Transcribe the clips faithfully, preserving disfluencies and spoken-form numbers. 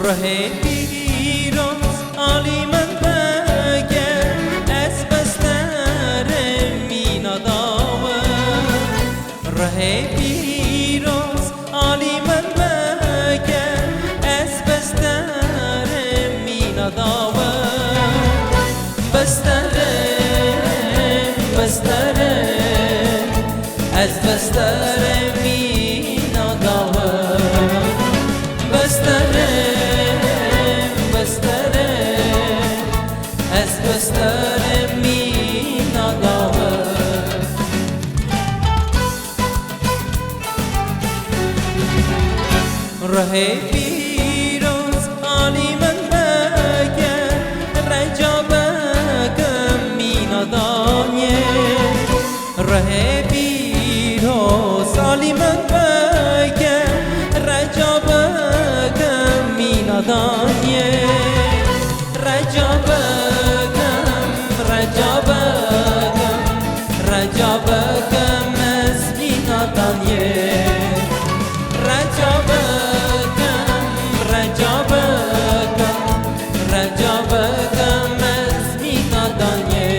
Rihê pîroz alî min bike, ez besterê mîna dawe. Rihê pîroz alî min bike, ez besterê mîna dawe. Besterê, besterê, ez besterê mîna dawe. Besterê, besterê, ez besterê mîna dawe. Rihê pîroz alî min bike, reca bike mîna danyê. Rihê pîroz alî min bike, reca bike mîna danyê. Reca bike, reca bike, reca bike ez mîna danyê. Reca bike, reca bike, reca bike ez mîna danyê.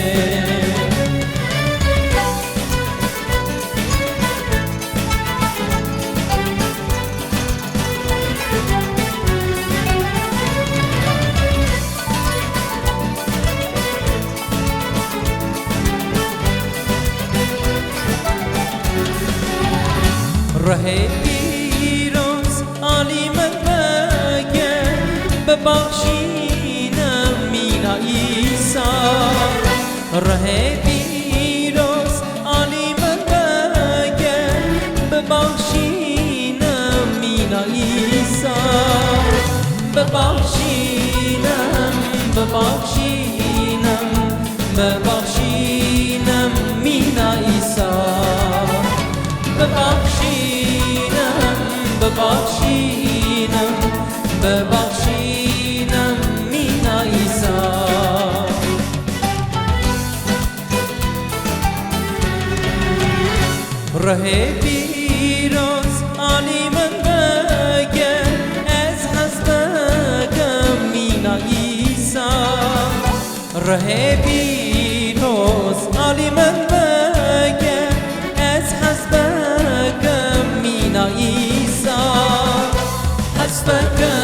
Rihê pîroz alî min bike, bibexşîne mîna Îsa. Rihê pîroz alî min bike, bibexşîne mîna Îsa. Bibexşîne, bibexşîne, bibexşîne mîna Îsa. Bibexşîne, bibexşîne, bibexşîne mîna Îsa. Rihê pîroz alî min bike, ez hez bikim mîna Îsa. Rihê pîroz alî min bike, ez hez bikim mîna Îsa. Hez bikim